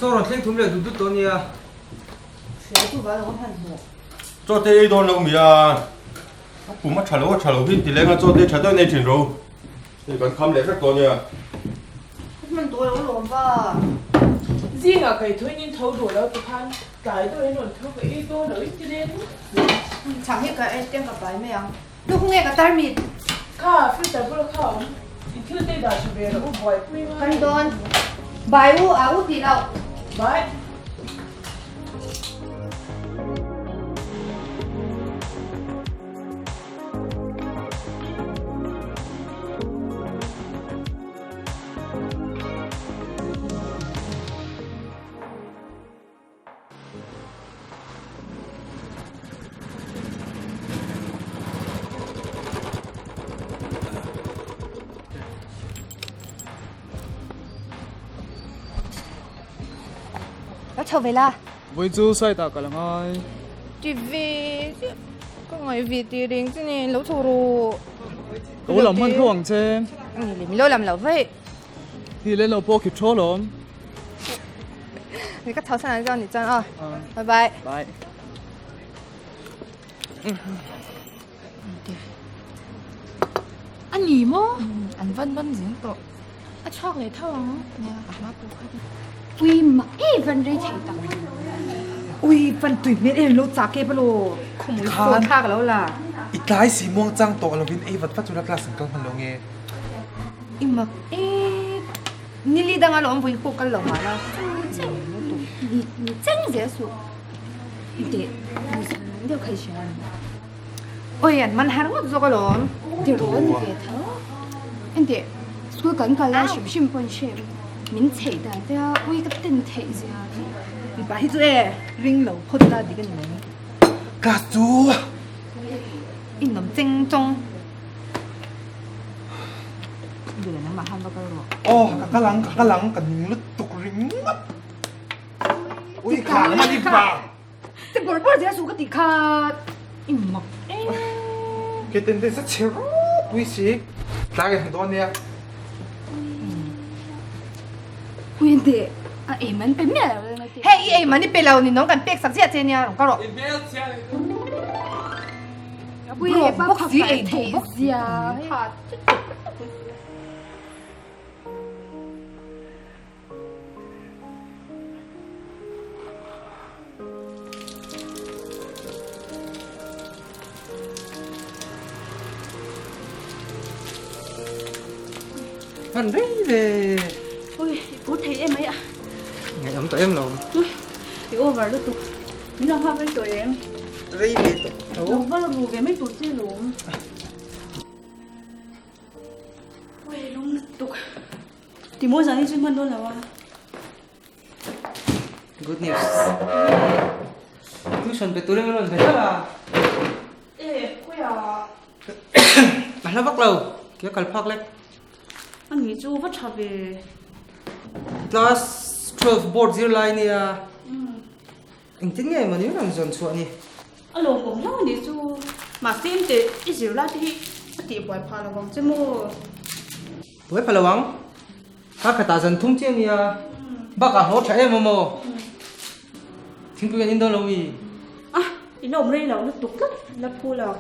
Saw rawn thleng thum leh dut dut tawh ania. Hria chu val lo hmanhmawh. Chaw te ei dawn lo mi a, a pum a tha lo a tha lo hi ti leng a chaw te tha deuh nei thin ro. Hei kan kham leh vek tawh ania. Ka hman tawh lo lawm va. Zingah kai tho in in tho duh lo ti khan tlai deuh in rawn tho ka ei dawn lo in ti leng. Chhang hi ka ei teng ka pai mai ang. Nu khaw nge ka tarmit? Kha filter bula kha awm. I thil te dah tha ve rawh u buaipui ngai. Kan dawn. Bai u a u tih loh. Bai. Lo chho ve la. Vui chu side ah ka la ngai. Ti ve chiah. Ka ngaih ve tih reng che nen lo chho rawh. Ka lo lam hman tho ang che. Ni le mi lo lam lo vaih. Hi le lo pawh khi thaw lawm. Ni ka chho san ang chuan ni chuan aw. Bye bye. Bye. A ni maw? An van van zing tawh. A chhuak leh tho ang. Nia, a hma pawh kha. Ui mak e van rei thei tak. Ui van tui hmel em lo chak e palo. Khawmui phone thlak lo la. I tlai si muang chang tawh lovin ei vat vat chu la class an kal hman lo nge. I mak e nili danga lo awm vawi pawh kal lo mah la. Ni cheng zel suh. Teh deuh kha i hria ang. Oi an man har ngawt zawk alawm. Ti rawh ni ve tho. Enteh school kan kal lai hrim hrim pawn hre min chheih dan te a ui ka ten theih zia hi. Mipa hi chu e ring lo phawt la dik a ni mai. Class chu. I nawm cheng chawng. Duhla nangmah khan va kal rawh. Aw ka kal ang ka kal ang ka ning lutuk ringawt. Ui kha nangmah ni vang. Ti bawr bawr zia su ka tih kha i mak e. Ke ten ten sa chhe ropui si. Tlai ka hmu dawn nia. Ui ente a ei man pe miah lo eng a ti. Hei i ei man i pe lo ni nawng kan pek sak ziah che nia rawn ka rawh. I hmel chhia ni chu. Ui Bro pa bawk si phak ei duh bawk zia. Hman rei ve. Ui, i phur thei em mai a. Ngaih awm tawh em lo. Ui, i over lutuk. Min lo nghak rei tawh em? Rei ve tawh. Lo va ru ve mai tur che lawm. Ui, lung lutuk. Ti maw zan hi chu hman dawn lo a. Good news. Tuition pe turin min rawn be hlauh a. E, khawiah? A hla vak lo, kia kal phak lek. A ni chu va tha ve. Class 12 board zir lai nia. Engtin nge mawni rawn zawn chhuah ni? A lawmawm hlauh a nih chu. Mahse engteh i zirlai te hi a tih buai phah lo vang che maw? Buai phah lo ang. Kar khatah zan thum chiah nia. Bakah hlawh tha em maw? Thingpui kan in dawn lo mi? A, i lawm rei lo lutuk tlat la phu lo.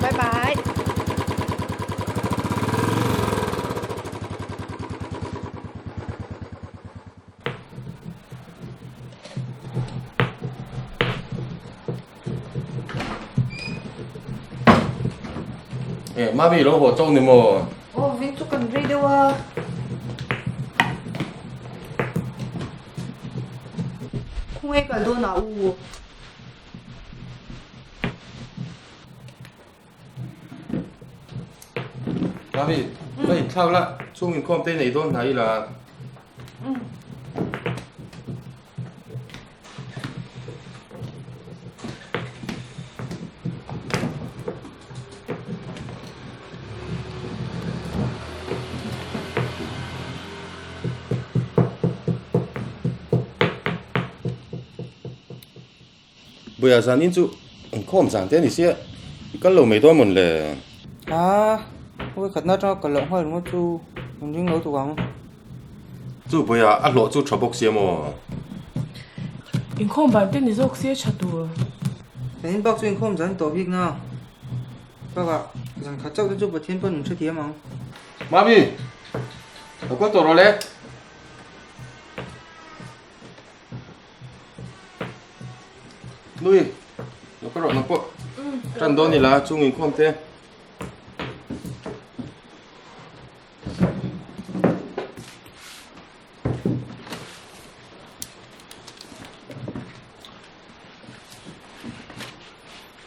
Bye bye. E, Mami lo haw chauh ni maw? Aw, vin chu kan rei deuh a. Khawngaih kal dawn ah u. Mami, ka inthlak la, chhung inkhawm te nei dawn hna ila. Buia zanin chu inkhawm zan te a ni sia, i kal lo mai dawn mawn le? A, hawi khatna atanga kal loh nghal ringawt chu min ring lo tuk ang. Chu Buia a hlawh chu tha bawk sia maw? Inkhawm ban te ni zawk sia tha tur. Zanin bak chu inkhawm zan tawh bik na. Bakah zan khat chauh te chu Pathian pawn min hrethiam ang. Mami, lo kal tawh rawh le. Nui, lo ka rawh nang pawh. Tan dawn ila chung inkhawm te.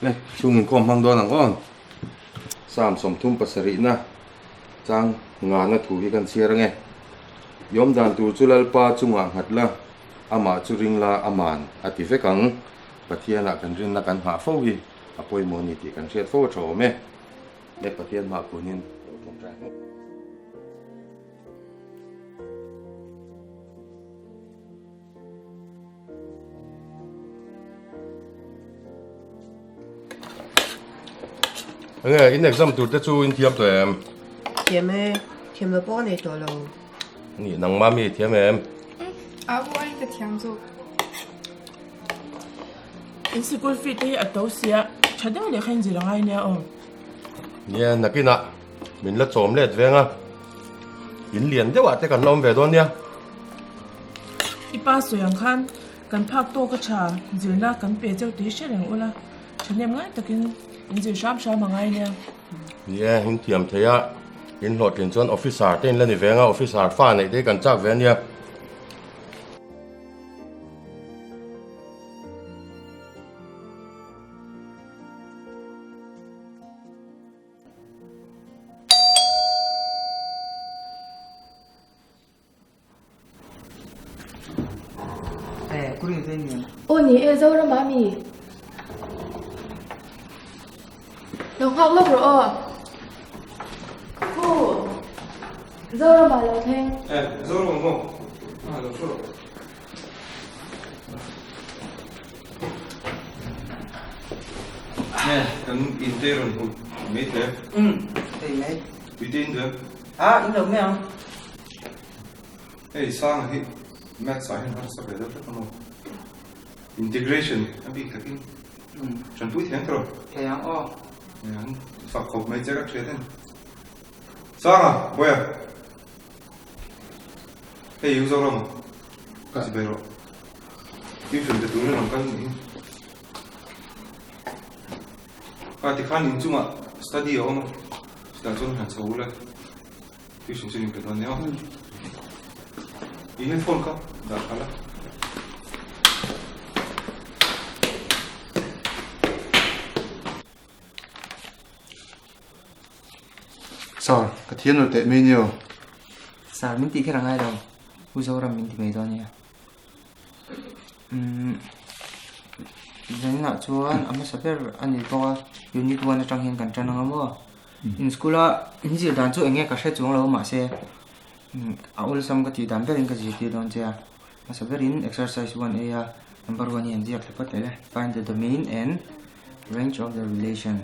Le, chung inkhawm hmang dawn ang aw. Psalm 37 na chang ngana thu hi kan chhiar ange. Iawm dan tur chu Lalpa chungah nghat la, amah chu ring la aman a ti vek ang. Pathianah kan rinna kan nghah fo hi a pawimawh a ni tih kan hriat fo a tha awm e. Le Pathian hmah kunin lo tawngtai hmawk. Enge in exam tur te chu in thiam tawh em? Thiam e, thiam lo pawh ka nei tawh lo. Ni nangma mi thiam em? A u aiin ka thiam zawk. In sikul fee te hi a to sia, tha deuh leh kha in zir angai nia aw. Nia nakinah min la chawm let veng a, in lian deuhah te kan la awm ve dawn nia. I pa sawi ang khan kan phak tawk a tha, zirna kan pe cheu tih hre reng ula, thahnem ngai takin in zir hram hram angai nia. Nia, in thiam thei a, in hlawhtlin chuan officer te in la ni veng a, officer fa neih te hi kan chak ve a nia. Aw ni e Zoram ah mi lo nghak lawk rawh aw. Khu Zoram ah lo thleng. E Zoram maw a lo thu rawh. Nge kan in te rawn hmu mai hle. Umm hei mai. Tui te in duh em? Ah in lo mai ang. Hei Sanga hi maths ah hian harsa ve deuh hlek a maw? Integration a bik takin tanpui thei ang tawh. Thei ang aw. An fak khawp mai che ka hriat em. Sanga, Bawia. Hei U Zoram, ka chi ber rawh. Tuition pe turin rawn kal nih hi. Kha tikhan inchungah study a awm a, chutah chuan han chho ula tuition chu in pe dawn nia aw. I headphone kha dah kha la. Sir, ka thiam lo teh mai nia. Sir, min tih kher a ngai lo. U Zoram min ti mai dawn nia. Umm, zaninah chuan a hmasa ber a ni bawk a, unit one atang hian kan tan ang a maw? In school a in zir dan chu eng nge ka hre chuang lo mahse a awlsam ka tih dan berin ka zirtir dawn che a. Hmasa berin exercise 1 A a number 1 hi an ziak thla phawt leh le. Find the domain and range of the relation.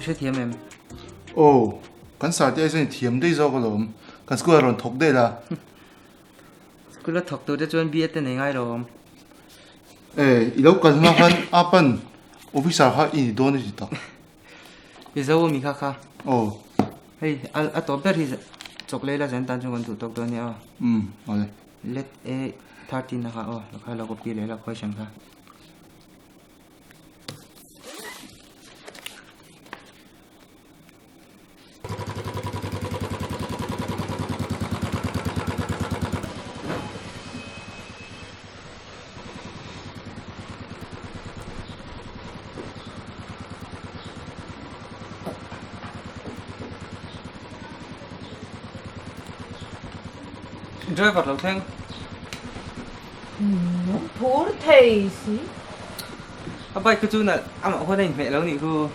Hrethiam em? Aw, kan sir te ai chuan i thiam daih zawk alawm. Kan school ah rawn thawk daih la. School a thawk tur te chuan B.Ed te nei ngai lo awm. E, i lo kal hma khan a pan officer kha i ni dawn a ti tak. I zo ami kha kha. Aw. Hei a tawp ber hi chawk lei la zan tan chu kan duh tawk dawn nia aw. Umm, awle. Let A 13 na kha aw, la kha lo copy leh la question kha. Driver lo thleng. Phur thei si. A bike khu chu nalh amah huan a inhmeh lo nih khu.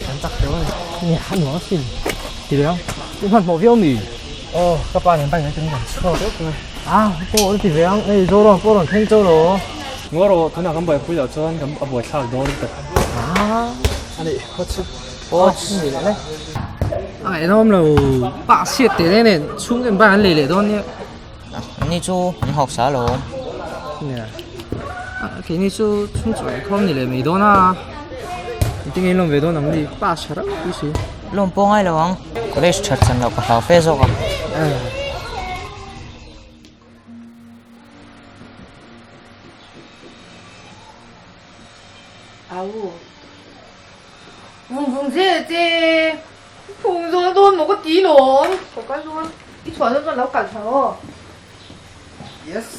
Kan chak teuh a ni. Nge a nuam asin. Ti ve ang. I hmanhmawh viau mi? Aw, ka pa nen bike atangin kan chhuak deuh tawh a. Ah, pawh an ti ve ang. Hei Zoram pawh rawn thleng chauh lo. Ngaw rawh, tunah kan buaipui loh chuan kan a buaithlak dawn ta. Ah, a nih khaw chu. Aw, ni leh le. A ngaihnawm lo. Pa hriat teh reng nen chhung em bike an lei leh dawn nia. Ani chu an hausa lo. Nia. Keini chu chhung chu inkhawm ni leh mai dawn a. Engtin nge in lawm ve dawn ang ni? Pass tha reuh pui si. Lawm pawh ngai lo ang. College that chan loh ka hlau fe zawk a. Au. Vung vung che che. Phung zawn dawn maw ka ti lawm. Ka kal dawn. I chhuah dawn chuan lo kal tha aw. Yes.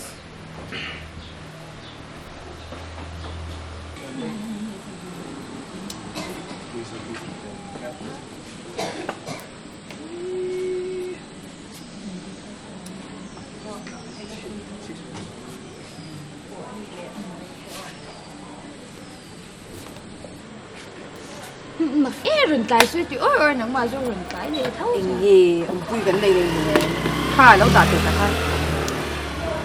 Mak e rawn tlai sawi tih awr awr nangmah zawk rawn tlai leh tho. Eng nge awmpui kan nei leh nge kha lo dah teh tak a.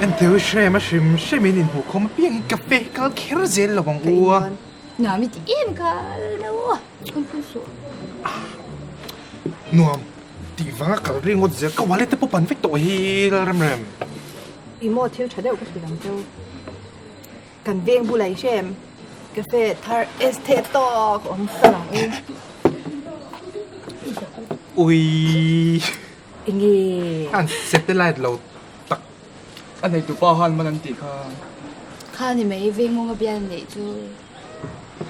Enteu i hrem a hrim hrim in inhmuh khawm apiang in cafe hi kal kher zel lo ang u a. Nuam i ti em kha lo phun phun suh. Nuam tih vanga kal ri ngawt zel ka wallet te pawh pan vek tawh hi Lalremrem. I maw thil tha deuh ka hrilh ang cheu. Kan veng bulah i hrem cafe thar Esthe tawk awm ta ang u. Ui. Enge. An satellite lo tak. A nei tupa han man an tih kha. Kha ni mai veng mawnga bial neih chu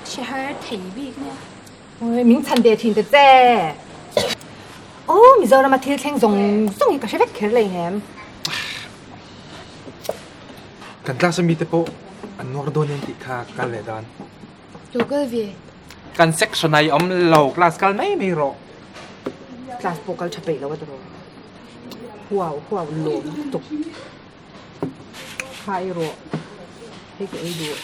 hre har thei bik nia. Ui min chhan ve thin ta che. Aw Mizorama thil thleng zawng zawng hi ka hre vek kher leinem. Kan class ami te pawh an nuar dawn em tih kha kal leh dan. Lo kal ve. Kan section ah i awm lo, class kal mai mai rawh. Class pawh kal tha peih lo a tawh. Huau huau lawm lutuk. Kha ei rawh. Hei ka ei duh.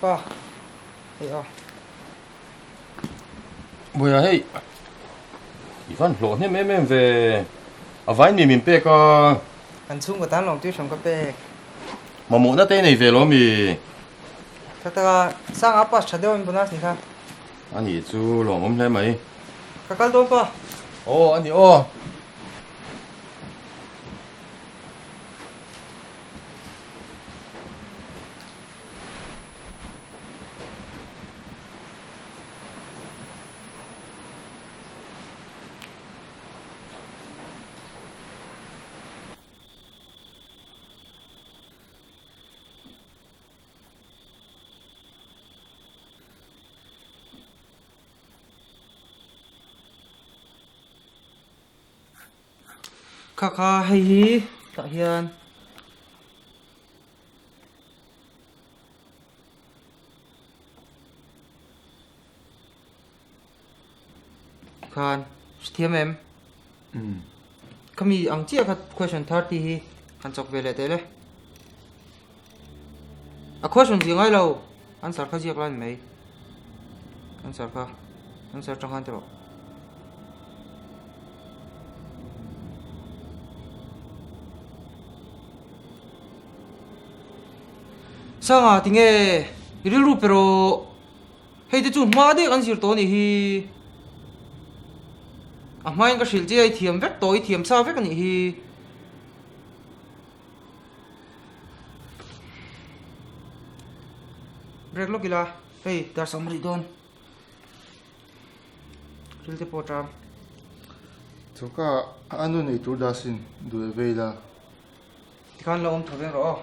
Pa, hei aw. Buia hei, i van hlawh hnem em em ve. A vai mi min pek a. Kan chhungkaw tan lawm tuition ka pek. Mamawhna te i nei ve lo mi? Tak tak a, Sanga pass tha deuh in bonus ni kha. A nih chu lawmawm hle mai. Ka kal dawn pa. Aw a ni aw. Kha kha hei hi tah hian. Tikhan hrethiam em? Umm. Khami ang chiah kha question 30 hi han chawk ve leh teh le. A question zia ngai lo. Answer kha ziak lai ni mai. Answer kha. Answer tang khan ti rawh. Sanga tinge i rilru pe rawh. Hei te chu hma deuh an zir tawh a nih hi. A hmain ka hrilh che a i thiam vek tawh i thiam sa vek a nih hi. Break lawk ila hei dar sam rih dawn. Ril te pawh a ṭam. Choka a nu nei tur dah sin duh leh vei la. Tikhan lo awm tho veng rawh aw.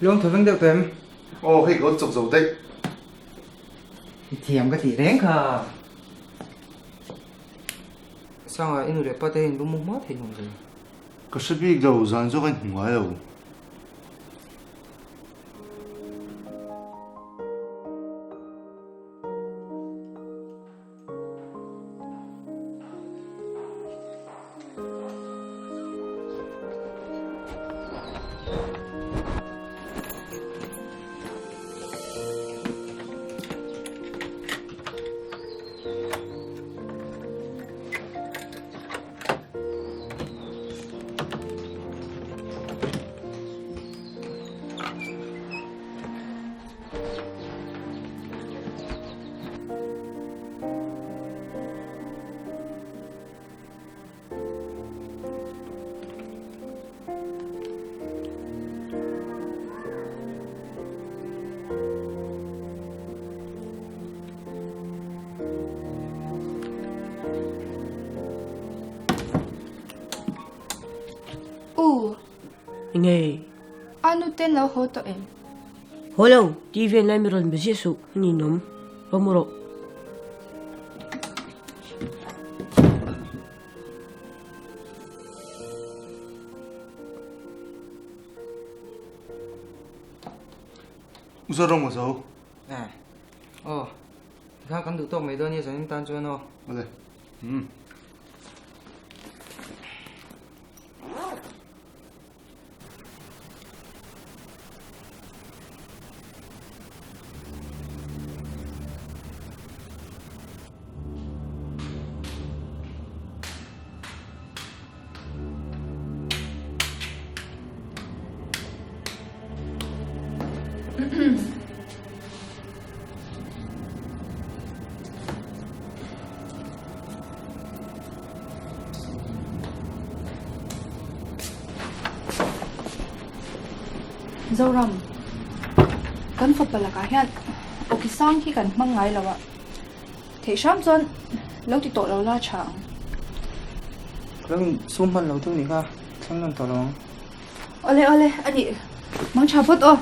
Lawng tho veng deuh tawh em? Aw hei ka chawk zo daih. I thiam ka tih reng kha. Sanga i nu leh pa te in va mu hma thei nuam ve. Ka hre bik lo, zan zawk a inhmu ngai lo. U. Nge. A nu ten lo haw tawh em? Haw lo, TV en lai mi rawn be ziah suh, a ninawm. Lo mu rawh. U Zoram ka zo. Eh. Aw. Tikhan kan duh tawk mai dawn nia zanin tan chuan aw. Awle. Umm. Zoram, kan fapa lakah hian awki sang hi kan hmang ngai lo a, theih hram chuan lo ti tawh lo la tha ang. Ka lo insum hman lo deuh nih kha, thleng nawn tawh lo ang. Awle awle, a nih mang tha phawt aw.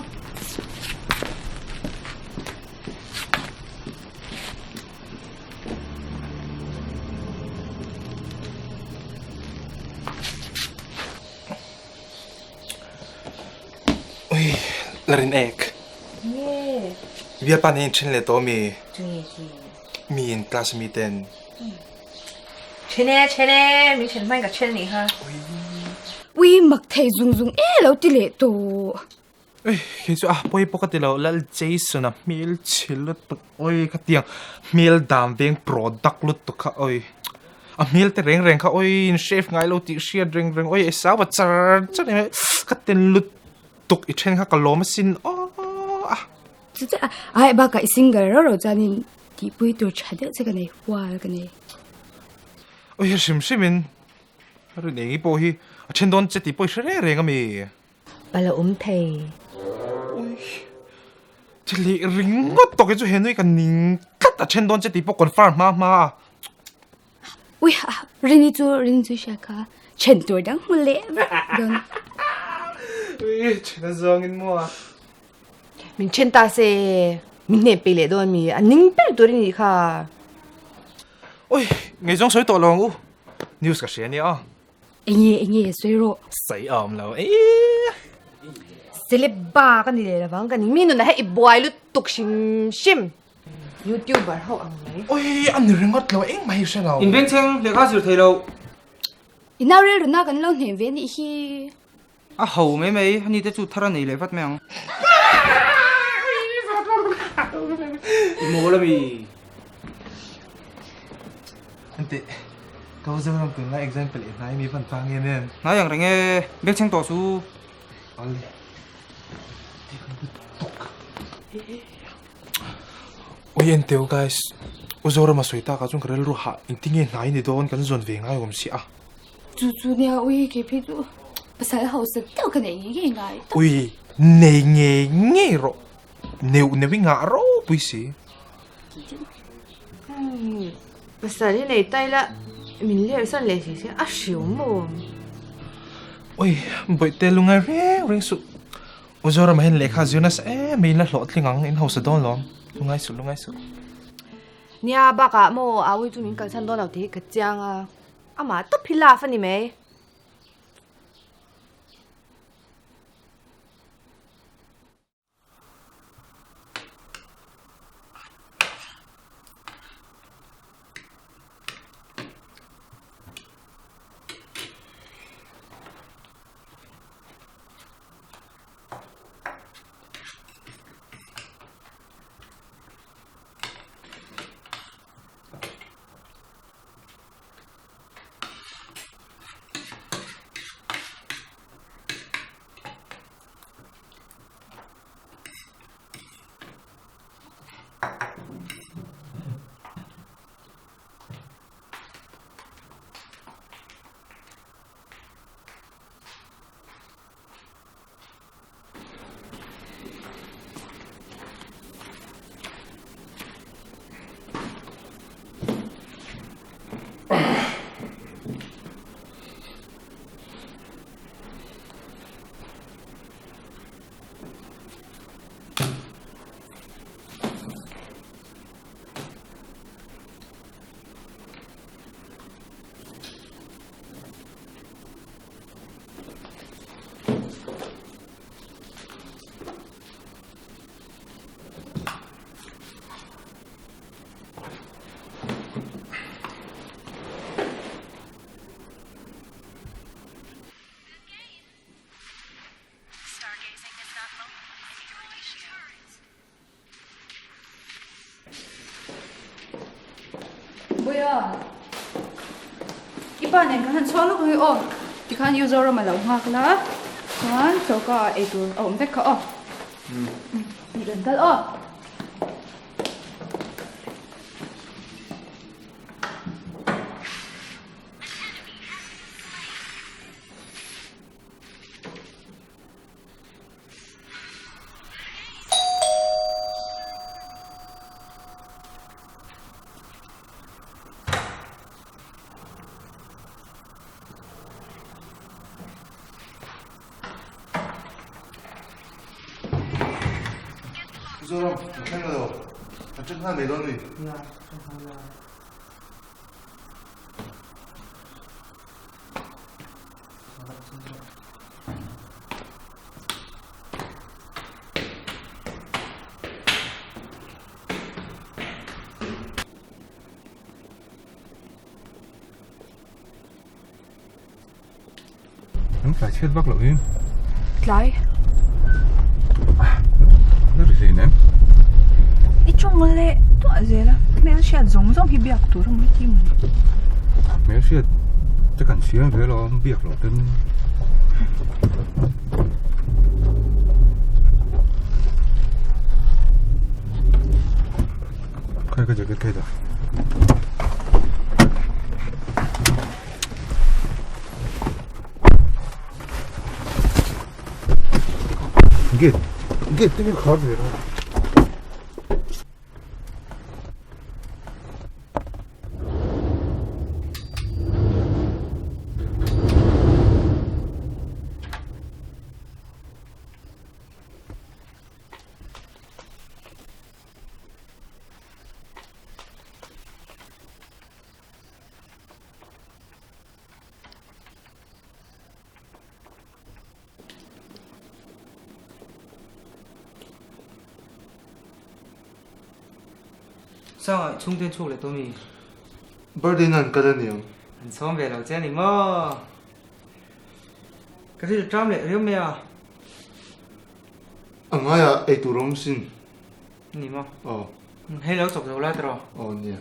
La rin ek. Nge. Bialpa nen in then leh tawh ami? Chu nge chi? Mi in class ami ten. Then e, then e, min then hmain ka then nih kha. Ui mak thei zung zung e lo ti leh tawh. Ui kei chu a pawi pawh ka ti lo Lal Jason a hmel chhe lutuk oi ka tiang hmel dan veng product lutuk kha oi a hmel te reng reng kha oi in shave ngai lo tih hriat reng reng oi e sau a char char em ka ten lutuk i then kha ka lawm asin aw a. Chu chu ai bakah i single rau rau chuanin tihpui tur tha deuh che ka nei hual ka nei. Oi hrim hrimin a rin eng i pawh hi a then dawn che tih pawh i hre reng reng ami. Pala awm thei. Ui. Thil hi ringawt tawk hi chu he nui ka ning tlat a then dawn che tih pawh confirm hma hma a. Ui Rini chu Rini chu hria kha then tur dang hmu leh vek dawn. Ui then a zawng in maw a. Min then ta se min hne pe leh dawn mi a ning ber tur i nih kha. Ui ngaihzawng sawi tawh lo ang u. News ka hria nia aw. Enge enge sawi rawh. Sawi awm lo e. Celeb ba ka ni leh lovang ka ni mi nunah hian i buai lutuk hrim hrim. Youtuber ho ang mai. Oi a ni ringawt lo engmah hi hre lo. In vengchheng lehkha zir thei lo. I nau rilruna kan lo hnem ve nih hi. A ho mai mai, ani te chu thar a nei leh vat mai ang. I mawl ami? Ante, ka Zoram tun lai example i hnai mi van tang em em. Hnai ang reng e, beng chheng tawh su. Ale, ti kan bu tuk. Oi enteu guys, u Zorama sawi tak ah chuan ka rilru hah engtinge hnai ni dawn kan zawn ve ngai awm si a. Chu chu nia ui kei phei chu pasal hausa deuh ka nei ngei ngei ngai tak. Ui nei ngei ngei rawh neuh neuh i ngah ropui si. Pasal hi nei ta ila min ler san leh si se a hriu maw. Ui bawihte lungai reng reng suh. U Zorama hian lehkha zir nasa em mai in la hlawhtling ang in hausa dawn lawm. Lungai suh lungai suh. Nia bakah maw a ui chu min kalsan dawn lo tih hi ka chiang a. Amah tawp hi love a ni mai. Buia, i pa nen kan han chhuak lawk ang e aw. Tikhan U Zoram a lo nghak la, chuan choka ah eitur a awm vek kha aw. I rawn kal aw. Zoram, ka thleng lo. Ka ṭhen nghal mai dawn mi. Nia, ṭhen nghal la. tlai chhiat vak loh hi. Tlai. La ri hlei nem. I tawng leh tuah zel a, hmel hriat zawng zawng hi biak tur a mawi ti maw ni? Hmel hriat te kan siam ve lo, biak loh ten. Khai ka jacket khai dah. Gate gate te hi khar ve lo. Sanga chhungten chhuk leh tawh mi? Birthday nan kal a niang. An sawm ve lo che a ni maw? Ka ril ṭam leh riau mai a. A ngaiah ei tur awm sin. Ni maw? Aw. Hei lo chawk zo lai tawh. Aw nia.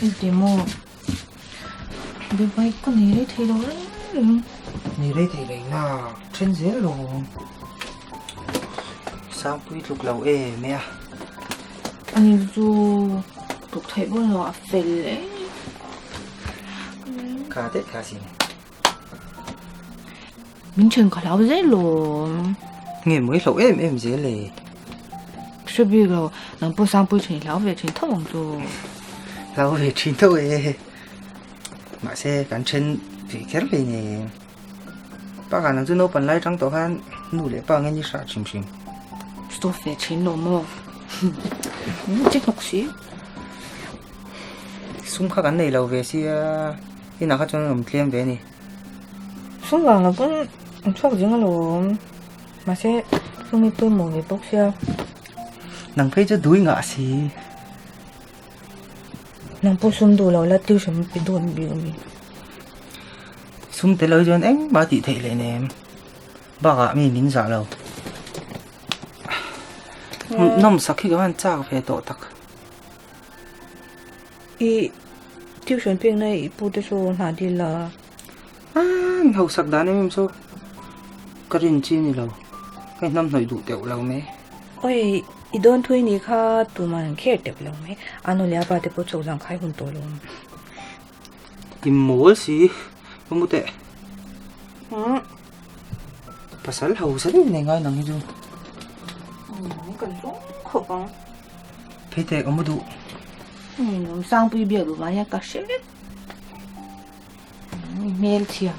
Engti maw? Dubai ka nei rei thei lo reng reng. Nei rei thei reng na, then zel lo. Sangpui tluk lo em e a. Ani chu tluk theih pawh lo a fel e. Kha teh kha sin. Min then ka hlau zel lo. Nge mawi hloh em em zel e. Hre bik lo, nang pawh Sangpui thin hlau ve thin tho ang chu. Hlau ve thin tho e. Mahse kan then ve kher hle ni. Bakah nang chu naupan lai tang tawh khan nu leh pa nge ni hrah hrim hrim. Stop ve thin lo maw. Che hnawk si. Sum kha kan nei lo ve sia, inah kha chuan an awm tlem ve a ni. Sum vang lo pawn an chhuak zing alawm. Mahse sum hi pawimawh ve bawk sia. Nang phei chu dui ngah si. Nang pawh sum duh lo la tuition pe dawn bik a mi. Sum tel lo hi chuan engmah tih theih leh nem. Bakah mi min zah lo. Nawm sak hi ka van chak ve tawh tak. I tuition pek na i pu te chu hna dil la. An hausak dan em em chu ka rin chi ni lo. Ka inhnam hnawih duh teuh lo mai. Oi, i dawn thui ni kha tuman an kher teuh lo mai. A nu leh a pa te pawh chawk zang khai hun tawh lo. I mawl si, ka mu teh. Pasal hausa deuh nei ngai nang hi chu. Kan zawng khawp ang. Phei teh ka mu duh. Sangpui biak duh vang hian ka hre vek. Hmel chhia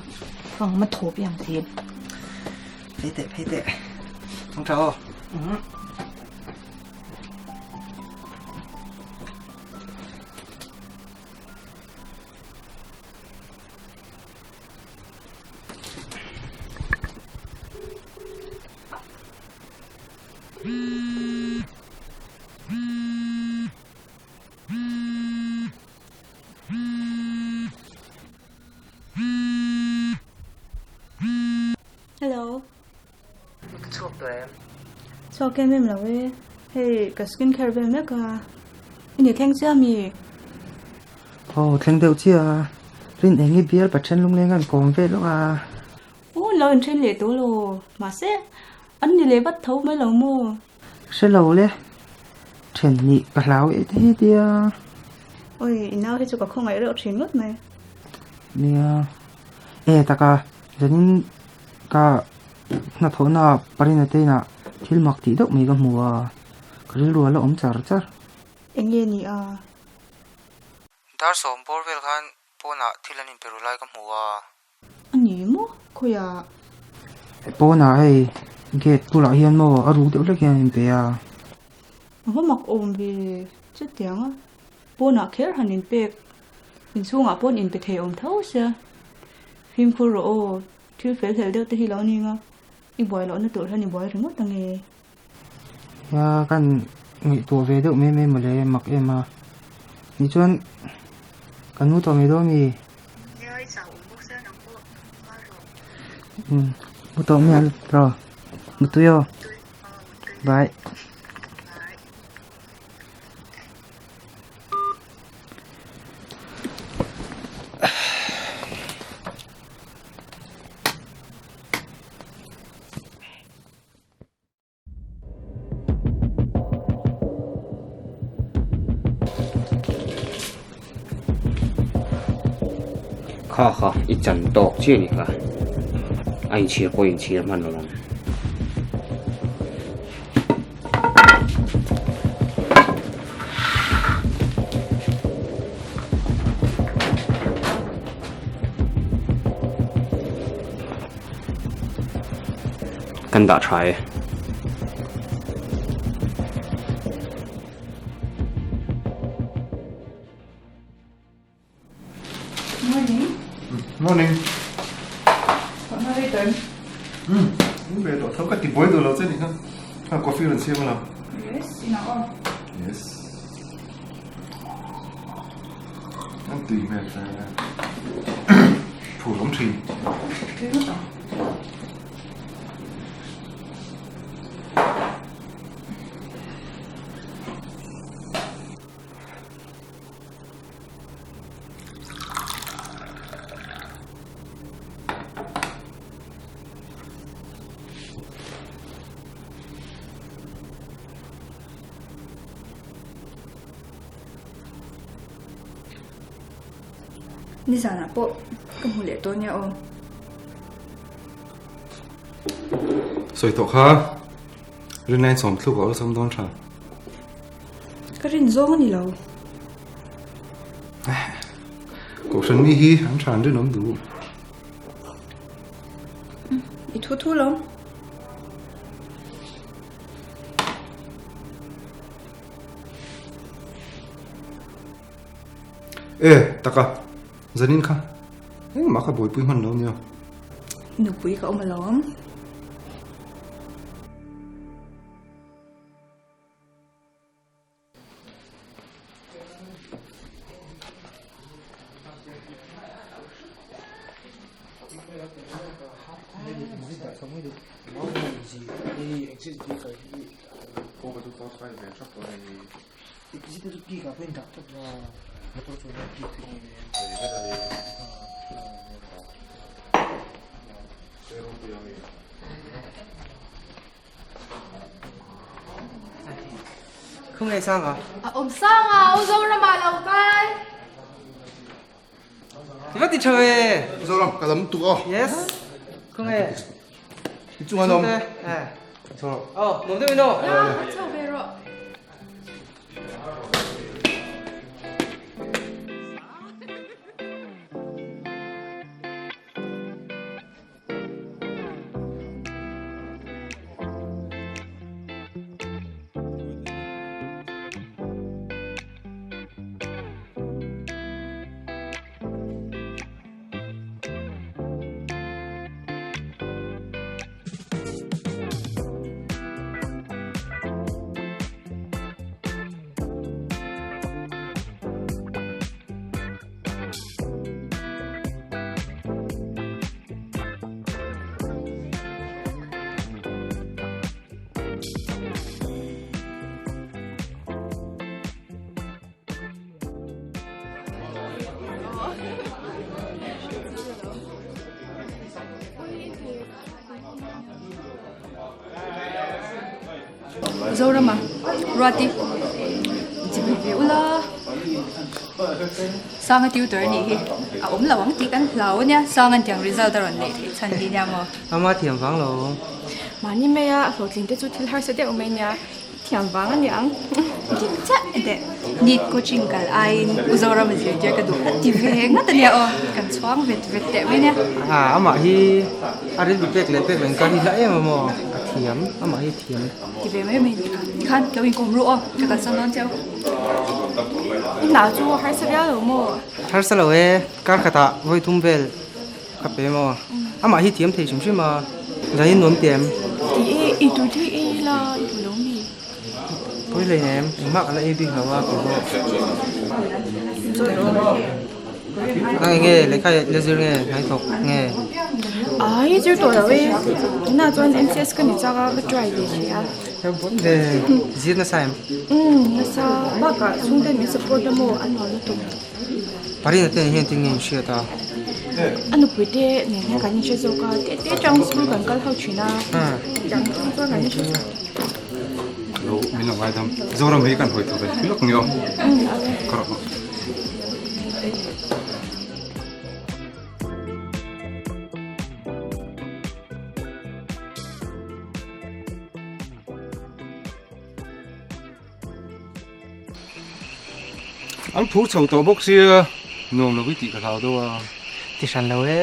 ang ma thawp i ang zel. Phei teh phei teh. Ang tha aw. Hello. Ka chhuak tawh em? Chhuak em em lo e. Hei ka skin care vel mek a. I ni thleng chiah mi? Aw thleng deuh chiah a. Rin eng i bial Pathian lungleng an kawm vel lawk a. Aw lo inthen leh tawh lo. Mahse an ni leh vat tho mai lo maw? Hre lo le. Then nih ka hlau eh te hi tia. Oi, i nau hi chu ka khawngaih reuh thin ngawt mai. Nia. E taka, zanin ka hnathawhna Parina te inah thil mak tih deuh mai ka hmu a. Ka rilru a la awm char char. Eng nge ni a? Dar sawm bawr vel khan pawnah thil an inpe ru lai ka hmu a. A ni maw? Khawiah? Pawnah hei gate bulah hian maw a ruk deuh hlek hian a inpe a. A va mak awm ve chutiang a, pawnah kher han inpek, inchhungah pawn inpe thei awm tho sia. Fimkhur rawh aw, thil fel hlel deuh te hi lo ning a, i buai lohna tur hian i buai ringawt ange. Nia kan ngaihtuah ve deuh mai mai mawle mak em a ni chuan kan mu tawh mai dawn mi Nia i chau awm bawk sia nang pawh hma rawh. Umm mu tawh mai ang rawh mutui aw bye. Kha kha i chan tawk chiah a ni kha a inchhir pawh inchhir hman lo ang. Kan dah tha e. Morning. Morning. Hma rei tawh em? Um, ve tawh tho ka ti buai duh lo che ni kha. Kha coffee rawn siam a lo. Yes, inah aw. Yes. An tui hmel fe. Phur awm thin. Tui ngawt ang. Nizanah pawh ka hmu leh tawh nia aw. Sawi tawh kha rin line sawm thluk a awlsam dawn tha. Ka rin zawng a ni lo. Kohhran mi hi an tha an rinawm duh. I thu thu lo. E, taka, zanin kha engmah kha buaipui hman lo nia. Nupui ka awm alawm. Pawh chu first five ve thap tawh a ni. Không nghe sang à? A awm sang a, U Zorama lo kal. Ti va ti tha ve. Zoram, ka lam tuk aw. Yes. Không nghe. Chung an awm. Ờ, nuam deuh in aw. Ya, chho ve rawh. Zorama, Ruati, inchimui ve ula. Sanga tutor a nih hi, a awm lo ang tih kan hlau a nia, Sanga'n tiang result a rawn neih theih chhan hi nia maw? Ama thiam vang lo. Mahni maia hlawhtling te chu thil harsa deuh mai nia, thiam vang a ni ang. Dik chiah e deh, NEET coaching kal aiin U Zorama zirtir ka duh a ti ve ngat a nia aw, kan chhuang vet vet teh mai nia. A, amah hi a rilru pek leh pek lo in kar hi hla em a maw? A thiam, amah hi a thiam. Ti ve mai mai nih kha. Tikhan lo inkawm ru aw, ka kalsan dawn cheu. I hna chu harsa viau lo maw? Harsa lo e, kar khatah vawi thum vel ka pe maw? Amah hi thiam thei hrim hrim a, zanin nuam ti em? Ti e, ei tur thei ei ila i duh lo mi? Pawi hlei nem, engmah ka la ei bik lo a kei pawh. Nang enge lehkha la zir nge hnai thawk nge? Ai zir tawh lo e, tunah chuan MCS ka ni chak a, ka try ve hrih a. Ve zir nasa em? Umm nasa, bakah chhungte min support a maw a nuam lutuk. Parina te hian tin nge in hriat a? A nupui te nen hian kan inhre zawk a, teh te atang school kan kal ho thin a, tiang atang chuan kan inhre zawk. Lo min lo ngaidam, Zoram hi kan hawi tho ve lawk ni aw. Ka rawh. An phur chho tawh bawk sia nuam lo i tih ka hlau deuh a. Ti hran lo e.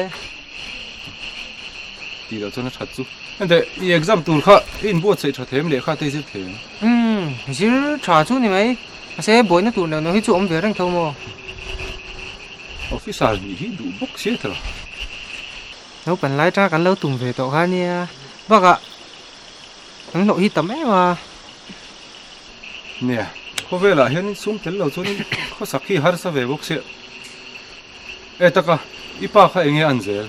Tih loh chuan a that chu. Hente i exam tur kha i inbuatsaih tha them lehkha te i zir them. Umm zir tha chu ni mai. Mahse buaina tur neuh neuh hi chu awm ve reng tho maw? Officer nih hi duh bawk sia tawh. Naupang lai atanga kan lo tum ve tawh kha nia. Bakah kan hlawh hi tam em a. Nia, khawvelah hianin sum tel lo chuanin khawsak hi harsa ve bawk sia. E taka, i pa kha enge an zel?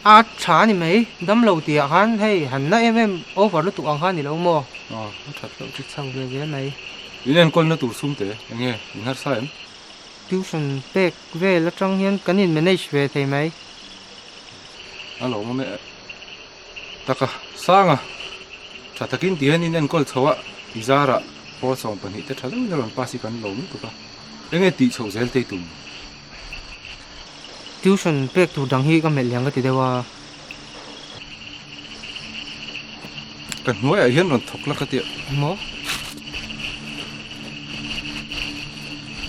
A tha a ni mai, dam lo tihah khan hei han na em em over lutuk ang kha a ni lo maw? Aw, a that loh chu. Chho ve zel mai. In enkawlna tur sum te enge in harsa em? Tuition pek vel atang hian kan in manage ve thei mai. A lo awm e. Taka, Sanga, tha takin ti hian in enkawl chho a, i zarah pawl 12 te tha deuhin a rawn pass hi kan lo lutuk a, enge tih chhoh zel te i tum? Tuition pek tur dang hi ka melh liang ka ti deuh a. Ka hnuaiah hian rawn thawk la ka ti a. Maw?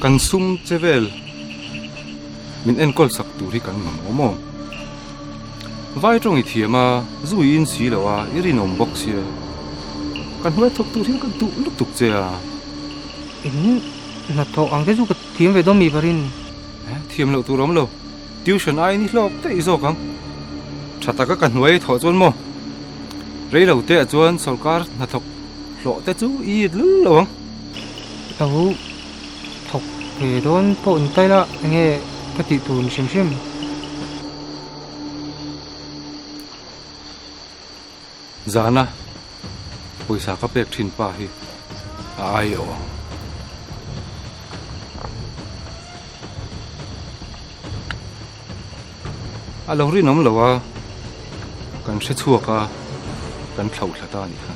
Kan sum che vel min enkawl sak tur hi kan mamawh maw? Vai tawng i thiam a, zu i in si lo a, i rinawm bawk sia. Ka hnuai thawk tur hian ka duh lutuk che a. In hnathawk ang te chu ka thiam ve dawn mi parin. Eh, thiam loh tur awm lo. Tuition aiin i hlawk daih zawk ang. Tha taka ka hnuai thawh chuan maw? Rei lo te ah chuan sawrkar hnathawk hlawh te chu i it lul lo ang. Lo thawk ve dawn pawh ni ta ila enge ka tih tur ni hrim hrim. Zana pawisa ka pek thin pa hi. A ai awh ang. A lo rinawm lo a, kan hre chhuak a, kan thlauh thla ta a nih kha.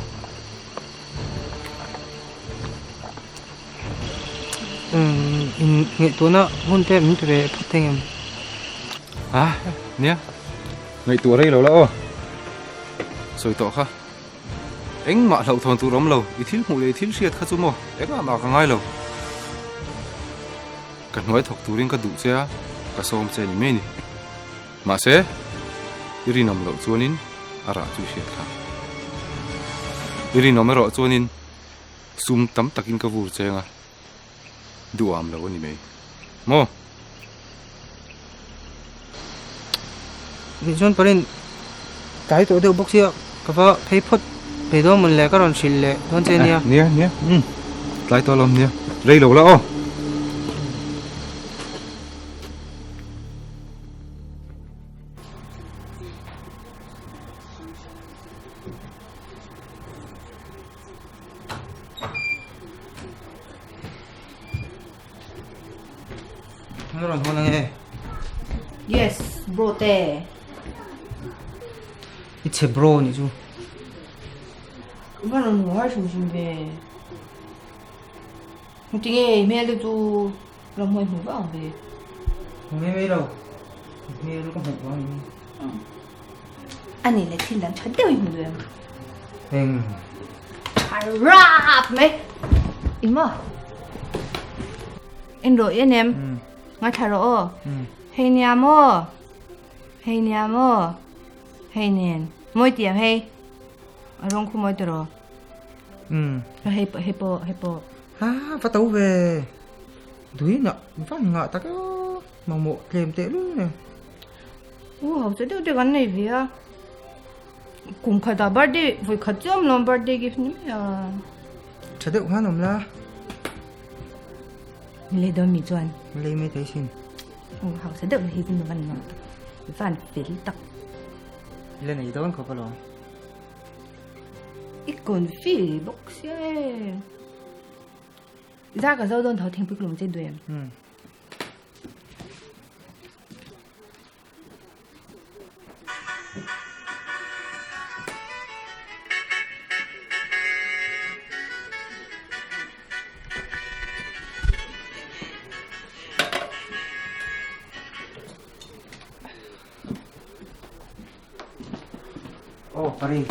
Umm, in ngaihtuahna hun te min pe ve phawt thei ngem? A, nia, ngaihtuah rei lo la aw. Sawi tawh kha. Engmah hlauhthawn tur awm lo, i thil hmuh leh i thil hriat kha chu maw engah mah ka ngai lo. Ka hnuai thawk turin ka duh che a, ka sawm che ni mai ni. Mahse, i rinawm loh chuanin a rah chu i hriat kha. I rinawm erawh chuanin sum tam takin ka vur cheng a, duham lo a ni mai. Maw? Tih chuan parin tlai tawh deuh bawk sia ka va phei phawt phei dawn mawn le ka rawn hrilh leh dawn che nia. Nia nia umm tlai tawh alawm nia rei lo la aw. Ka rawn hawn ange. Yes, bro te. I chhe bro nih chu. Ka rawn hmu har hrim hrim ve. Tinge i hmel te chu ramhuai hmu vang ve. Hmu mai mai lo. I hmel ka hmuh vang ni. Ani leh thil dang tha deuh i hmu duh em? Eng. Tha rap mai. Ima. En rawh i en em? Ngaithla rawh aw. Hei nia maw? Hei nia maw? Hei nen. Mawi ti ang hei. A rawng khu mawi ti rawh. Hei pawh hei pawh hei pawh. Ha va to ve. Dui ngah van ngah tak e aw. Mamawh tlem teh lul nen. U hausa deuh deuh an nei ve a, kum khatah birthday vawi khat chu awm lo birthday gift ni mai a. Tha deuh khan awm la. Lei dawn mi chuan. Lei mai thei sin. U hausa deuh hi chu van nuam tak, van fel tak. La nei dawn khawp alawm. I confi bawk sia e. Zar ka zo dawn tho thingpui ka lawm che duh em? Oh, pare.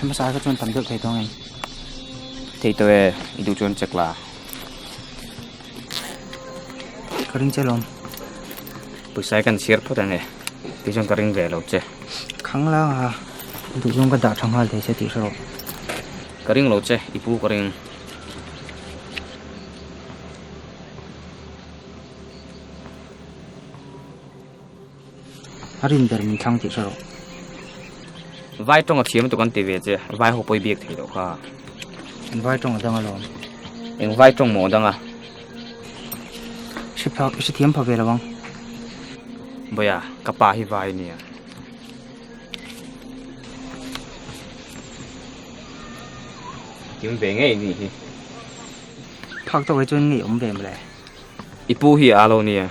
Hmasa kha chuan tam deuh thei tawng em? Thei tawh e, i duh chuan check la. Ka ring che lawm. Pawisa hi kan chhiar phawt ang e, kei chuan ka ring ve lo che. Khang lang a, i duh zawng ka dah tha nghal thei che tih hre rawh. Ka ring lo che, i pu ka ring. A rin ber min thlang tih hre rawh. Vai tawng a thiam lutuk an ti ve che, vai ho pawi biak thei loh kha. An vai tawng a dang alawm. Eng vai tawng maw a dang a? Hre phak, i hrethiam pha ve lo ang. Bawia, ka pa hi vai a nia. Kim ve ngei nih hi. Phak tawk ai chuan ngei awm ve mawle. I pu hi a lo nia.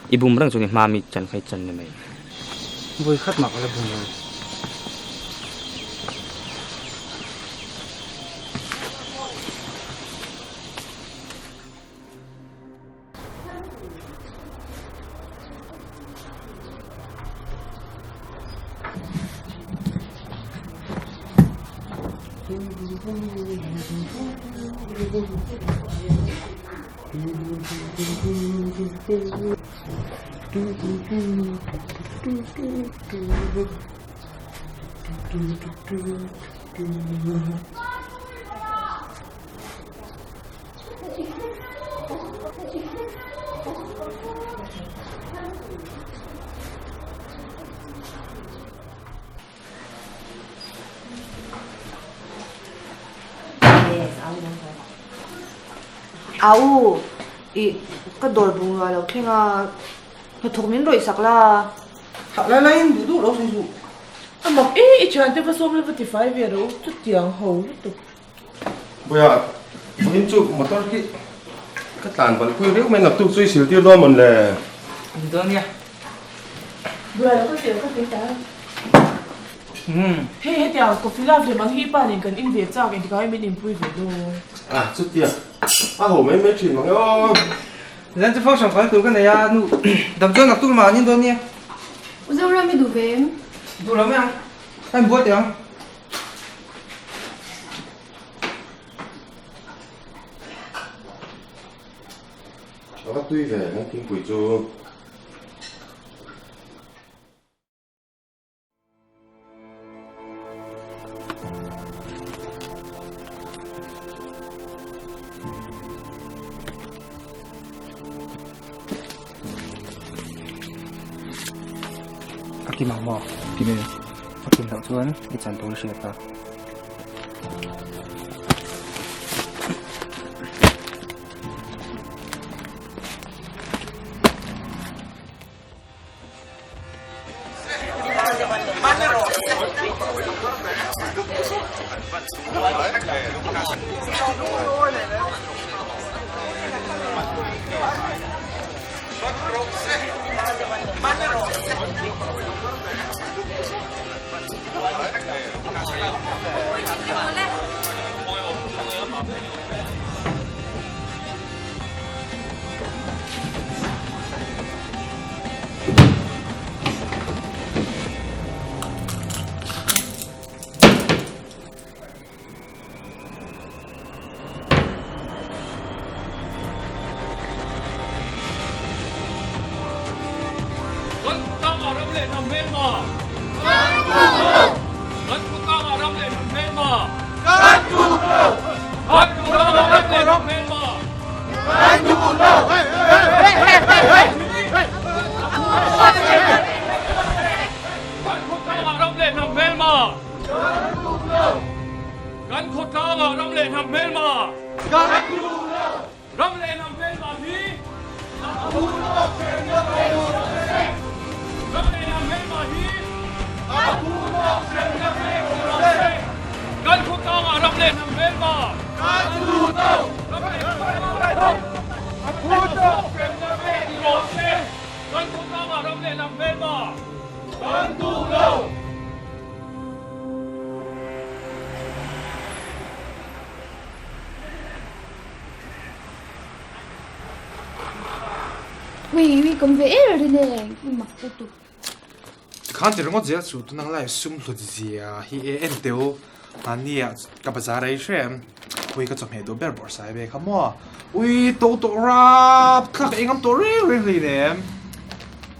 I bum reng chuan i hma mi chan kha i chan ni mai. Vawi khat mah ka la bum lo. Au, i ka dawr bungrua lo thleng a, hnathawk min rawih sak la. Thah lai laiin duh duh lo sawi suh. A mak e, i thiante va sawm la va tifai ve rawh u, chutiang ho lutuk. Buia, vawiin chu motor hi ka tlan balh pui riau mai, naktuk chu i sil tir dawn mawn le? Ni dawn nia. Buia lo ka sil ka tui ta. Hei hetiang coffee lak lem ang hi i pa nen kan in ve chak engtikah min inpui ve dawn. Ah chutia, a ho mai mai thin mang e aw. Zan chu function kal tur ka nei a, nu dam chuan naktuk lamah an in dawn nia. U Zoram i duh ve em? Duh lo mai ang, ka inbual teh ang. A va tui ve kan thingpui chu. A kim ang maw? Kim e. A kim loh chuan i chan tur i hriat a. Ui ui kom ve er rin e i mak lutuk. Tikhan ti ringawt zel chu tunang lai sum hlut zia hi e en teu mahni ah ka bazar ei hrem ui ka chawhmeh duh ber bawrh sai ve kha maw ui to tawh rap thlak ei ngam tawh reng reng hlei nem.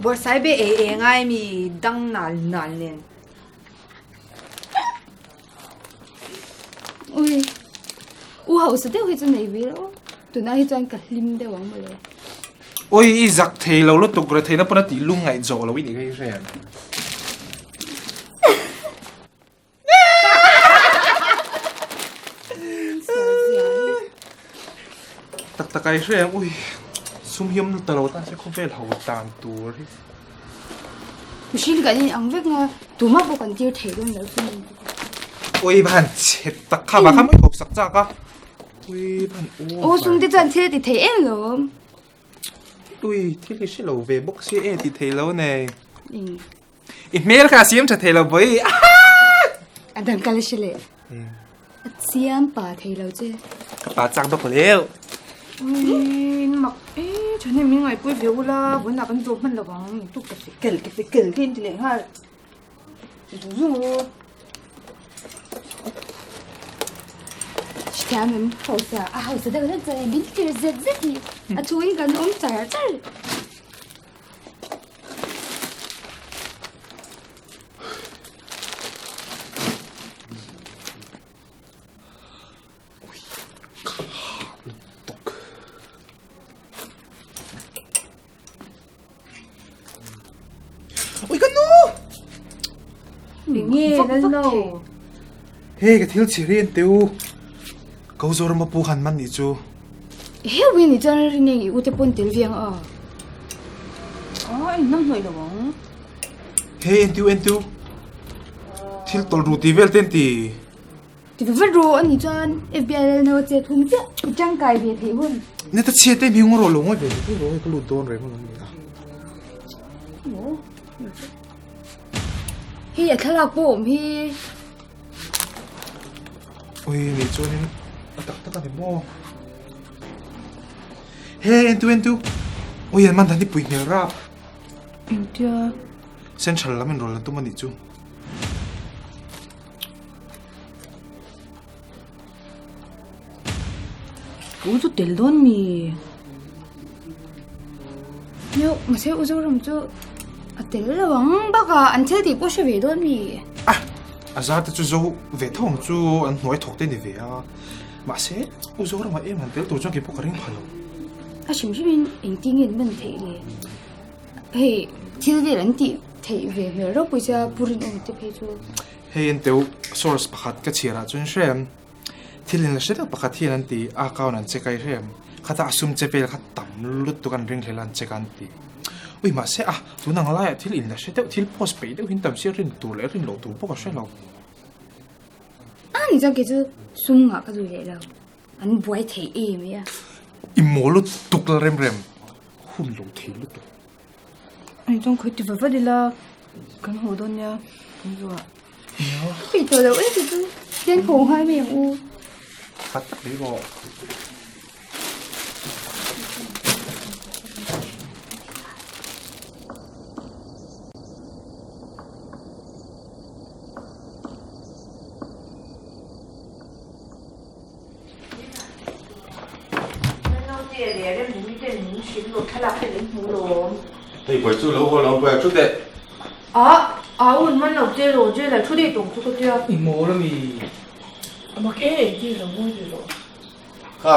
Bawrh sai be ei ei ngai mi dang nal nal nen. Ui u hausa deuh hi chu nei ve lo tunah hi chuan ka hlim deuh ang mawle. Ui i zak thei lo lutuk re theihna pawn a tih lung ngaih zawh lo i nih ka hi hre. Tak tak ai hre ui sum hiam ta lo tan se khawvel ho tan tur hi. Mihring kan in ang vek nga tuma pawh kan tir thei dawn lo chu ni. Ui van chhe tak kha va kha mai thawk sak chak a. Ui van o. Aw sum te chuan thil a ti thei em lawm. Ui thil hi hre lo ve bawk sia e ti thei lo nei. I hmel kha a siam tha thei lo bawi. A dang kal a hre leh. A chiam pa thei lo che. Ka pa chak bawk leu. Ui mak e thahnem min ngaihpui ve ula vawiinah kan zawh hman lo ang tuk ka kel ka kel te in ti leh nghal zung zung u. Hriam em hausa a hausa deuh hlek chuan min tir zet zet hi a thu in kan awm char char. Enge Lalno? Hei ka thil chhi rin teu. Ko Zorama pu han man nih chu. He win ni chuan rin eng i ute pawn tel viang a. A in hnam hnawih lo ang. Hei en tiu en tiu. Thil tawlh ru ti vel te an ti. Ti ve vat rawh ani chuan FBI Lalno a chet hun chiah i tangkai ve theih hun. Neta chhia te mi ngaw rawh lo ngawi ve ve rawh hei ka lut dawn reng alawm ni a. Hei a thlalak pawh awm hi. Ui ni chuanin a tak tak a ni maw. He entu entu. Ui an man dan hi pui hmel rap. Engtia? Central lam in rawn la tum a nih chu. Ka u chu tel dawn mi? Neu, mahse u Zoram chu a tel lo ang bakah an thil tih pawh hre ve dawn mi? Ah, a zar te chu zo ve tho ang chu an hnuai thawk te ni ve a. Mahse, u Zoram ah em han tel tur chuan keipawh ka ring pha lo. A hrim hrim in engtin nge an man theih le? Hei, thil vel an tih theih ve hmel ropui sia Pu Rinawm te phei chu. Hei en teuh source pakhat ka chhiar ah chuan hrem thil in la hre deuh pakhat hian an ti a account an check a i hrem khata a sum che vel kha tam lutuk an ring hlel a an check a an ti ui mahse a tun ang laiah thil in la hre deuh thil post peih deuh hin tam sia rin tur leh rin loh tur pawh ka hre lo. A ni chuan kei chu sum ngah ka duh leh lo an buai thei em mai a. I maw lutuk la rem rem hun lo thei lutuk. Ani chuan khawi ti va vat ila kan haw dawn nia kan zuah. Ka peih tawh loh em chu chu hian haw nghal mai ang u. Khat tak mai rawh. Hei buai chu lo haw lo buai a thu teh. A a un man lo che lo jail ah thu dei tawng chu ka tia. I mawl a mi. A mak e e ti lo ngawi ve rawh. Kha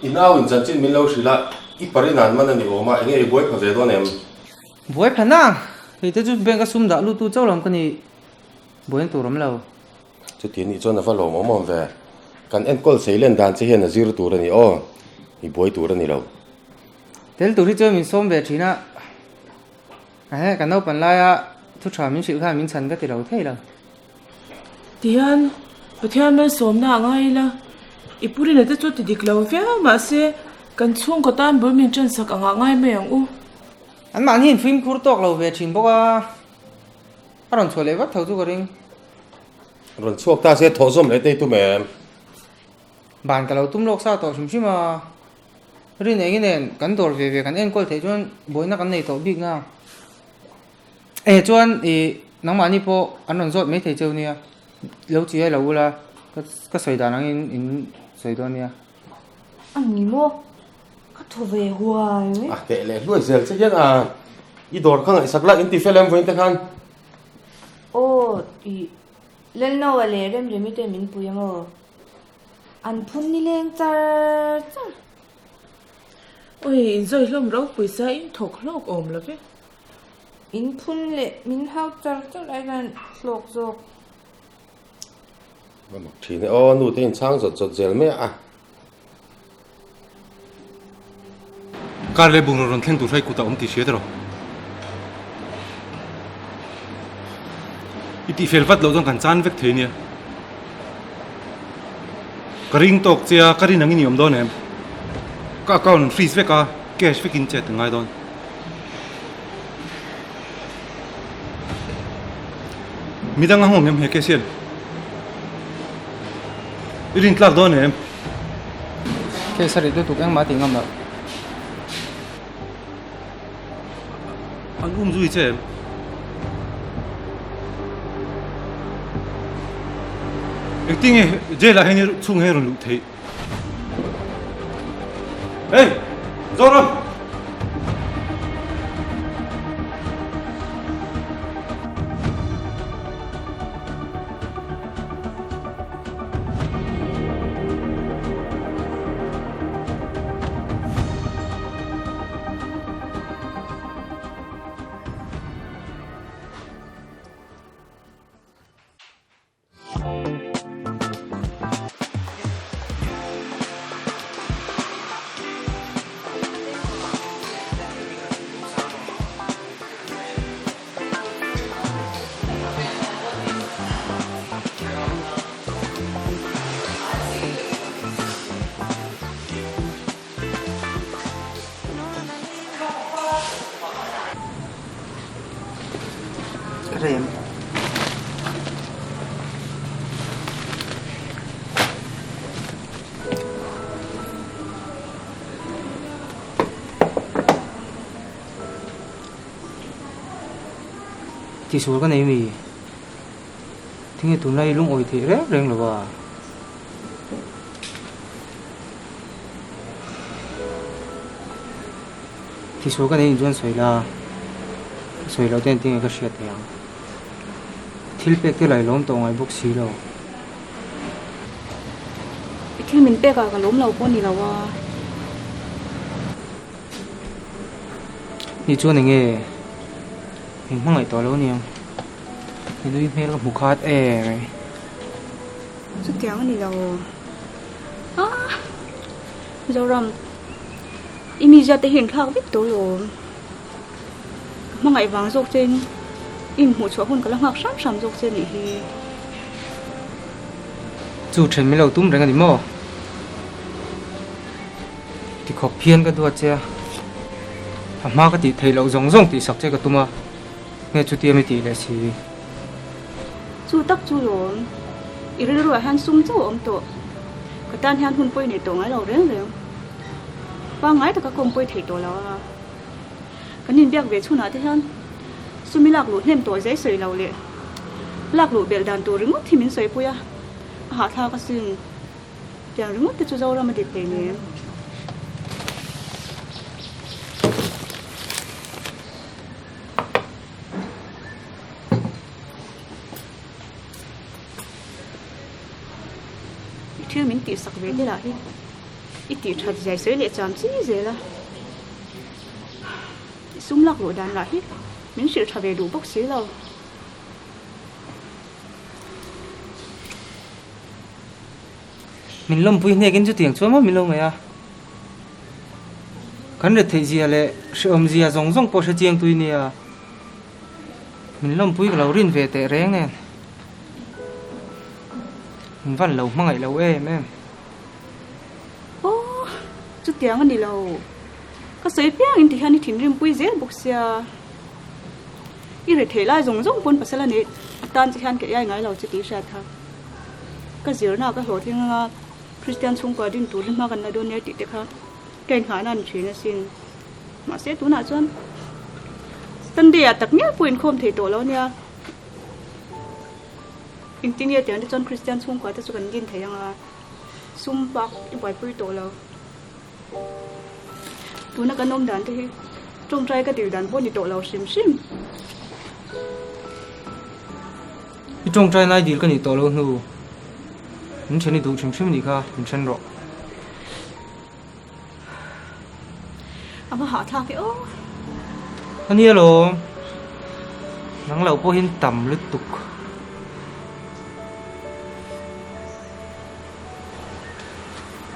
i nau in chanchin min lo hrilh a i parin an man a ni awm a enge i buai pha ve dawn em? Buai pha nang. Hei te chu bank a sum dah lut tu chauh lam ka ni buai na tur awm lo. Chuti anih chuan a va lawm awm awm ve. Kan enkawl sei len dan che hian a zir tur a ni aw, i buai tur a ni lo. Tel tur hi chuan min sawm ve thin a, ehe ka naupan laia thu tha min hrilh khan min chhan ka ti lo thei lo. Tihian Pathian malsawmna a ngai ila, i purina te chu ti dik lo viau mahse kan chhungkaw tan bul min ṭansak angah ngai mai ang u. Anmahni in fimkhur tawk lo ve thin bawk a. A rawn chhuah leh vat tho chu ka ring. Rawn chhuak ta se thawh zawm leh tei tum em? Ban ka lo tum lawk sa tawh hrim hrim a. Rin eng inen kan dawr ve ve kan enkawl theih chuan buaina kan nei tawh bik na. Eh chuan i nangmahni pawh an rawn zawt mai thei cheu nia. Lo chi ai lo ula ka sawi dan angin in sawi dawn nia. A ni maw? Ka thaw ve huai mai. A teh leh hluai zel che hian a i dawr kha ngaihsak la in ti fel em vawiin te khan. Aw i Lalnoa leh Remremi te min pui ang aw. An phun nileng char char. Oi in zawi hlawm ropui sa in thawk hlawk awm lo ve. In phun leh min hau char char lai khan hlawk zawk. Va mak thin e aw nu te in chhang zawt zawt zel mai a. Kar leh bungraw rawn thleng tur hrai kutah awm tih hria tawh. I tihfel vat loh chuan kan chan vek thei nia. Ka ring tawk che a, ka rin angin i awm dawn em? Ka account an freeze vek a, cash vekin chet a ngai dawn. Midang a nghawng em he case hian? I rin tlak dawn em? Case a rit lutuk engmah tih ngam loh. An um zui che em? Engtin nge jail ah hian i chhung hi a rawn luh theih? Hey! Zoram! Tihsual ka nei mi? Tinge tunlai i lungawi theih reng reng lo a? Tihsual ka nei in chuan sawi la, ka sawi loh ten tinge ka hriat theih ang? Thil pek te lah i lawm tawh ngai bawk si lo. I thil min pek ah ka lawm lo pawh ni lo a. Ni chuan enge min hmangaih tawh lo niang. I nui hmel ka hmu khat em. Chutiang a ni lo. Ah! Zoram, i mizia te hi inthlak vek tawh lawm. Ka hmangaih vang zawk chein i inhmuh chhuah hun ka la nghak hram hram zawk che nih hi. Chu then min lo tum reng a ni maw? Ti khawp hian ka duat che a, a hma ka tih theih loh zawng zawng tih sak che ka tum a, nge chutia mi tih leh si? Chu tak chu lawm, i rilruah hian sum chauh a awm tawh. Ka tan hian hun pawi nei tawh ngai lo reng reng. Pangngai taka ka awm pawi thei tawh lo a. Kan inbiak ve chhunah te hian sumi lak luh hnem tawh zai sawi lo leh lak luh belh dan tur ringawt hi min sawipui a, a hahthlak asin. Tiang ringawt te chu Zoram a dik thei nen. I thil min tihsak ve te lah hi i tih that zai sawi leh cham chi zel a. I sum lak luh dan lah hi min hrilh tha ve duh bawk si lo. Min lawmpui hnekin chutiang chuan maw min lo ngaih a. Kan retheih zia leh hrehawm zia zawng zawng pawh hre chiang tui nia. Min lawmpui ka lo rin ve teh reng nen. Min van lo hmangaih lo em em. Aw, chutiang a ni lo. Ka sawi piang in ti hian i thinrim pui zel bawk sia. I retheih lai zawng zawng pawn pasal a neih atan che hian ka iai ngai lo che tih hriat kha. Ka zirna ka hlawhtling anga Kristian chhungkua din turin hma kan la dawn nia tih te kha ka inngahna a ni thin asin. Mahse tunah chuan Sunday ah tak ngial pawh inkhawm thei tawh lo ania. Engtin nge tiang te chuan Kristian chhungkua te chu kan din thei anga sum bak i buaipui tawh lo. Tuna kan awm dan te hi tawngtai ka dil dan pawh ni tawh lo hrim hrim. I tawngtai lai dil ka nih tawh lo hnu. Min then i duh hrim hrim nih kha, min then rawh. A va hahthlak e aw. A nia lawm. Nang lo pawhin tam lutuk.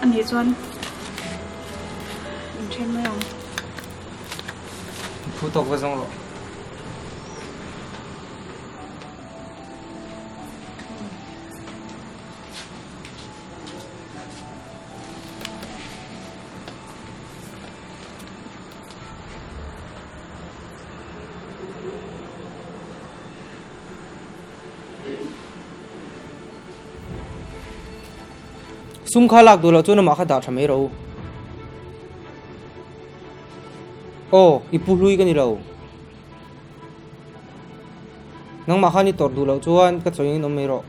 A nih chuan in then mai ang. Phu tawk va zawng rawh. Sum kha lak duh loh chuan amah kha dah tha mai rawh u. Aw, i pu hlui ka ni lo. Nangmah khan i tawrh duh loh chuan ka chawi in awm mai rawh.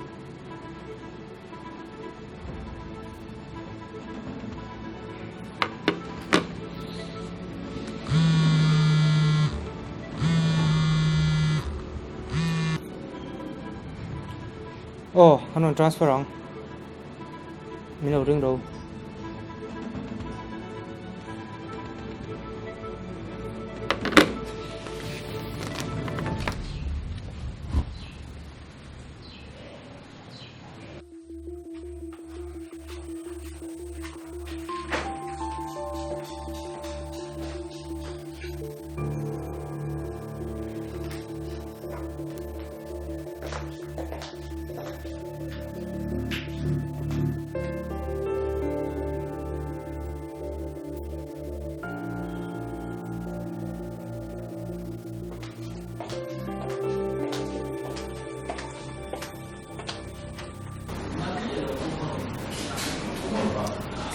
Aw, kan rawn transfer ang. Min lo ring ro.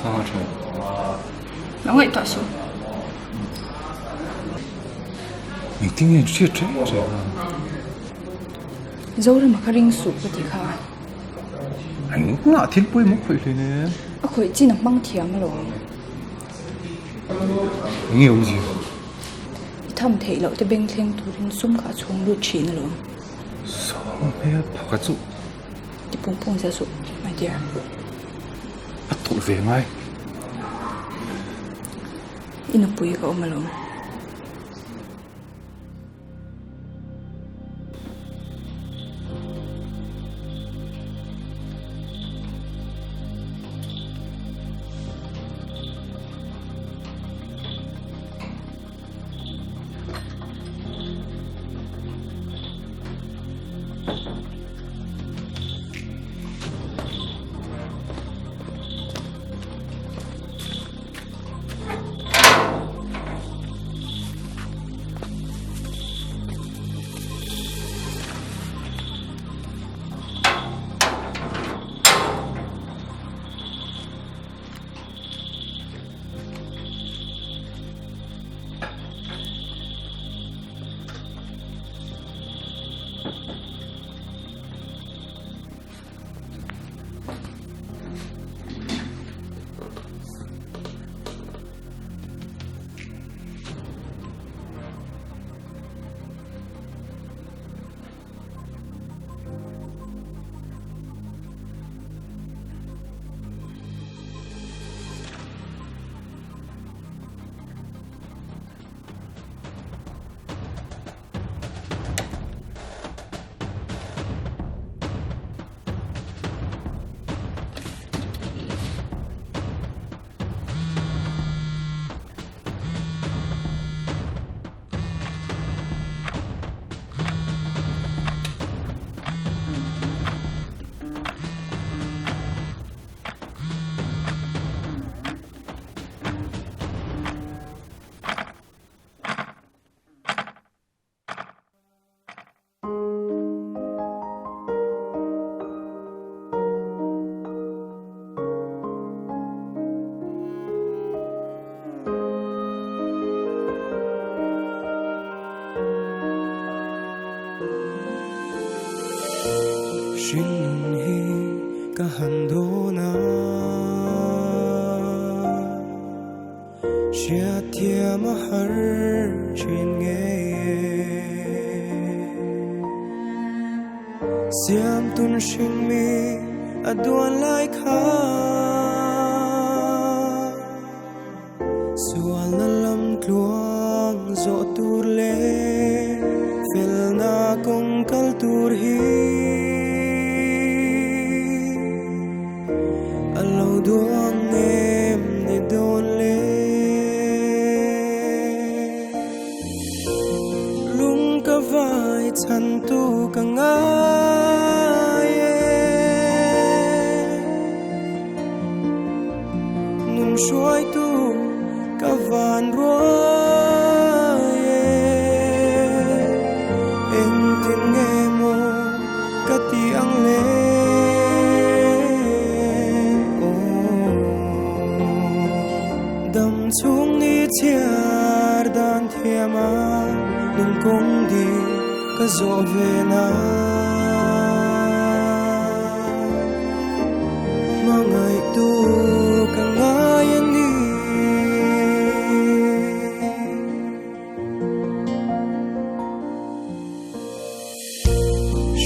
Sanga tha. Lo ngaihtuah suh. Engtin nge an hriat reng reng a? Zorama kha ring suh ka ti kha. Engah thil pawimawh khawih hle nen. A khawih chin a hmang thiam alawm. Enge awmzia? I tham theih loh te beng thleng turin sum kha a chhung lut thin alawm. Sawm hmel phaka chu. Ti pung pung zia suh, my dear. A tawlh ve ngai. I nupui ka awm alawm. Hringnun hi ka han dawn a, hriatthiam a har thin ngei e. Siam tun hring mi a duan lai kha, sualna lam tluang zawh tur leh felna kawng kal tur hi a lo duang em ni dawn le. Lung ka vai chhan tu ka ngai e, nun hruai tu ka van ruai e. Engtin nge maw ka ti ang le, aw dam chhung ni chhiar dan thiam a, nun kawng dik ka zawh ve na. Hmangaih tu ka ngai a ni.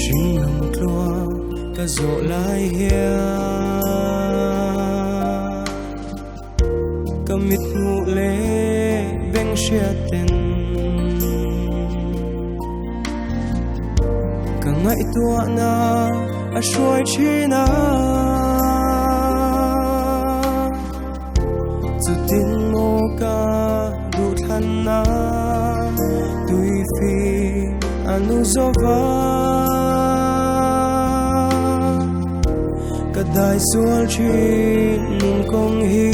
Hring lam tluang ka zawh lai hian ka mit hmuh leh beng hriat ten ka ngaihtuahna a hruai thin a, chutin maw ka duhthlanna tuifi a nu zawva ka dai sual thin nun kawng hi.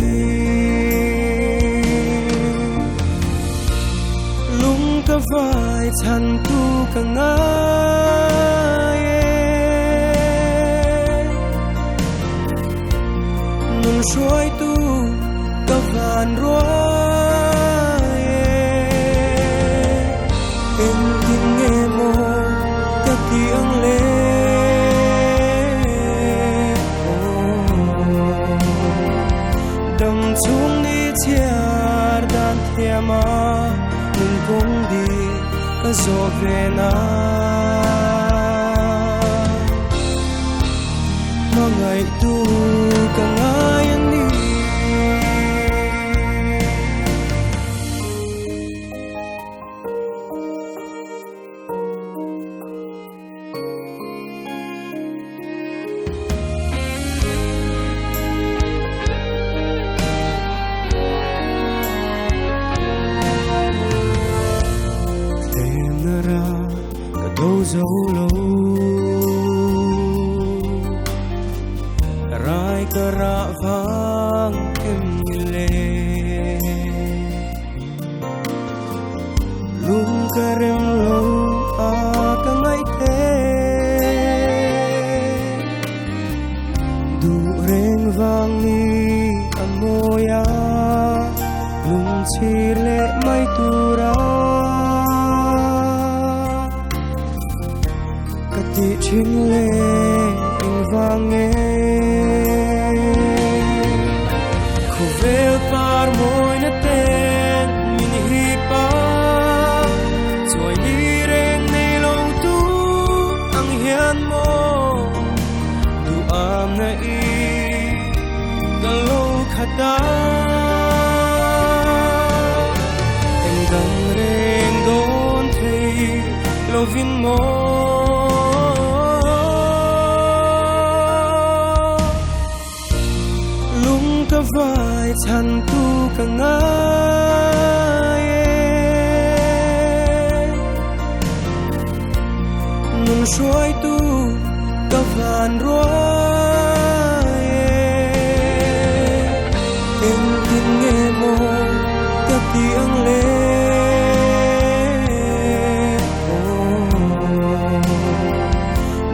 Lung ka vai chhan tu ka ngai e, nun hruai tu ka van ruai e. Engtin nge maw ka ti ang le. thiam a, nun kawng dik ka zawh ve nan. Hmangaihtu ka ngai a ni. Tlemna ra ka do zo lo Rai ka ra vang em ni le Lung ka rem lo a ka ngaih te Duh reng vang ni a mawi a lung chhir leh mai tura Ka tih thin le engvang nge Khawvel par mawina ten min hip a Chuai ni reng nei lo tu ang hian maw Duham na i ka lo khat a Engdang reng dawn thei lovin maw. Lung ka vai chhan tu ka ngai e Nun hruai tu ka van ruai e Engtin nge maw ka ti ang le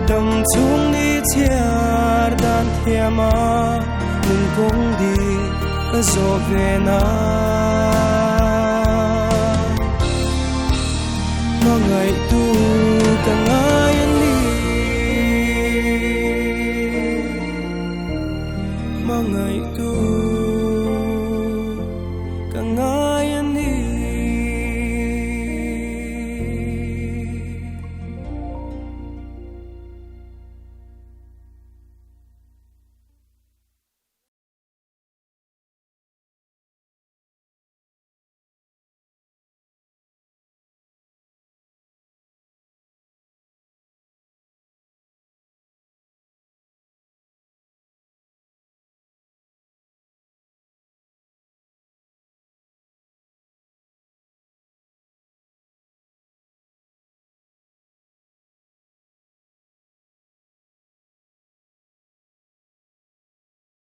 Dam chhung ni chhiar dan thiam a nun kawng dik ka zawh ve na. Hmangaihtu ka ngai a ni. Hmangaihtu.